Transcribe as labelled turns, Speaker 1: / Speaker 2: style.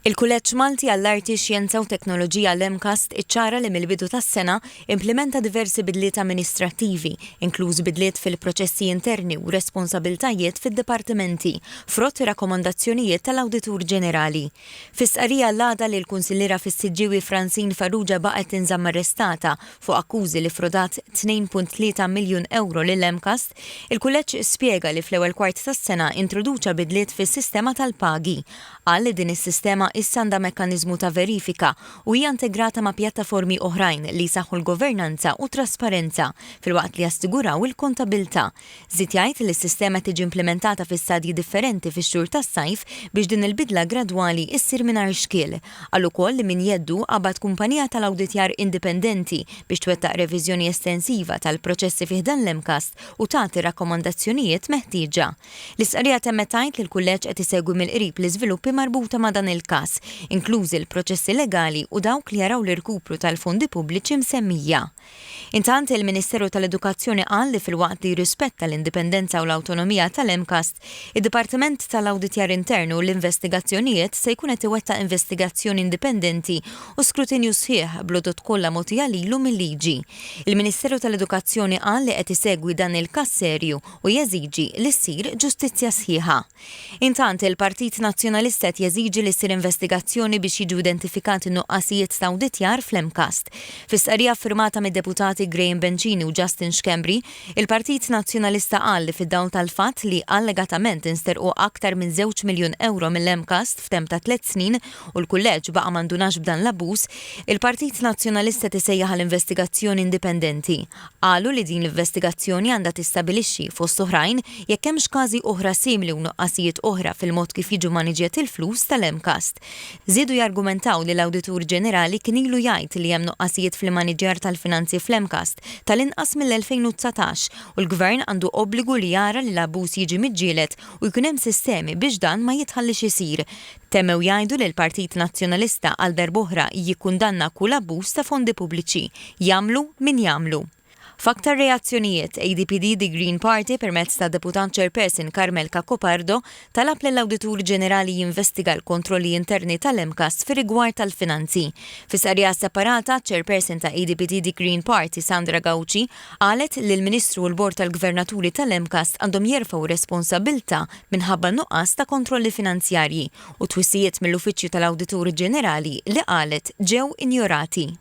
Speaker 1: Il-Kulleġġ Malti għall-Arti, Xjenza u Teknoloġija l-MCAST iċċara li mill-bidu tas-sena implimenta diversi bidliet amministrattivi, inkluż bidliet fil-proċessi interni u responsabiltajiet fid-dipartimenti, frott rakkomandazzjonijiet tal-Awditur Ġenerali. Fi stqarrija l-għada li l-Kunsilliera fis-Siġġiewi Francine Farrugia baqgħet tinżamm arrestata fuq akkużi li ffrodat 2.3 miljun ewro lill-MCAST, il-Kulleġġ spjega li fl-ewwel kwart tas-sena introduċa bidliet fis-sistema tal-pagi. Qal li din is-sistema issa għandha mekkaniżmu ta' verifika u hija integrata ma' pjattaformi oħrajn li jsaħħu l-governanza u t-trasparenza filwaqt li jassiguraw il-kontabilità. Żied jgħid li s-sistema qed tiġi implimentata fi stadji differenti fix-xhur tas-sajf biex din il-bidla gradwali ssir mingħajr xkiel. Qal ukoll li minn jeddu qabad kumpanija tal-awditjar indipendenti biex twettaq reviżjoni estensiva tal-proċessi fi ħdan l-MCAST u tagħti r-rakkomandazzjonijiet meħtieġa. L-istqarrija temmet tgħid li l-Kulleġġ qed isegwi mill-qrib l-iżviluppi marbuta ma' dan il-każ, inklużi l-proċessi legali u dawk li jaraw l-irkupru tal-fondi pubbliċi msemmija. Intant, il-Ministeru tal-Edukazzjoni qal li filwaqt li jirrispetta l-indipendenza u l-awtonomija tal-MCAST, id-Dipartiment tal-Awditjar Intern u l-Investigazzjonijiet se jkun qed iwettaq investigazzjoni indipendenti u skrutinju sħiħ bl-għodod kollha mogħtija lilu mil-liġi. Il-Ministeru tal-Edukazzjoni qal li qed isegwi dan il-każ serju u jeżiġi li ssir ġustizzja sħiħa. Intant, il-Partit Nazzjonalista qed jeżiġi li ssir investigazzjoni biex jiġu identifikati n-nuqqasijiet ta' awditjar fl-MCAST. Fi stqarrija ffirmata mid-Deputati Graham Bencini u Justin Schembri, il-Partit Nazzjonalista qal li fid-dawl tal-fatt li allegatament insterqu aktar minn żewġ miljun ewro mill-MCAST f'temp ta' tlett snin u l-Kulleġġ baqa' ma ndunax b'dan l-abbuż, il-Partit Nazzjonalista qed isejjaħ għal investigazzjoni indipendenti. Qalu li din l-investigazzjoni għandha tistabilixxi, fost oħrajn, jekk hemmx każi oħra simili u nuqqasijiet oħra fil-mod kif jiġu maniġjati l-flus tal-MCAST. Żiedu jargumentaw li l-Awditur Ġenerali kien ilu jgħid li hemm nuqqasijiet fl-immaniġjar tal-finanzi fl-MCAST tal-inqas mill-2019 u l-Gvern għandu obbligu li jara li l-abbuż jiġi miġġieled u jkun hemm sistemi biex dan ma jitħalliex isir. Temmew jgħidu li l-Partit Nazzjonalista għal darb'oħra jikkundanna kull abbuż ta' fondi pubbliċi, jagħmlu min jagħmlu. F'aktar reazzjonijiet, ADPD The Green Party permezz tad-Deputat Chairperson Carmel Cacopardo talab lill-Awditur Ġenerali jinvestiga l-kontrolli interni tal-MCAST fir-rigward tal-finanzi. Fi stqarrija separata, ċ-Chairperson ta' ADPD The Green Party Sandra Gauci Qalet li l-Ministru u l-Bord tal-Gvernaturi tal-MCAST għandhom jerfgħu r-responsabbiltà minħabba nuqqas ta' kontrolli finanzjarji u twissijiet mill-Uffiċċju tal-Awditur Ġenerali li qalet ġew injorati.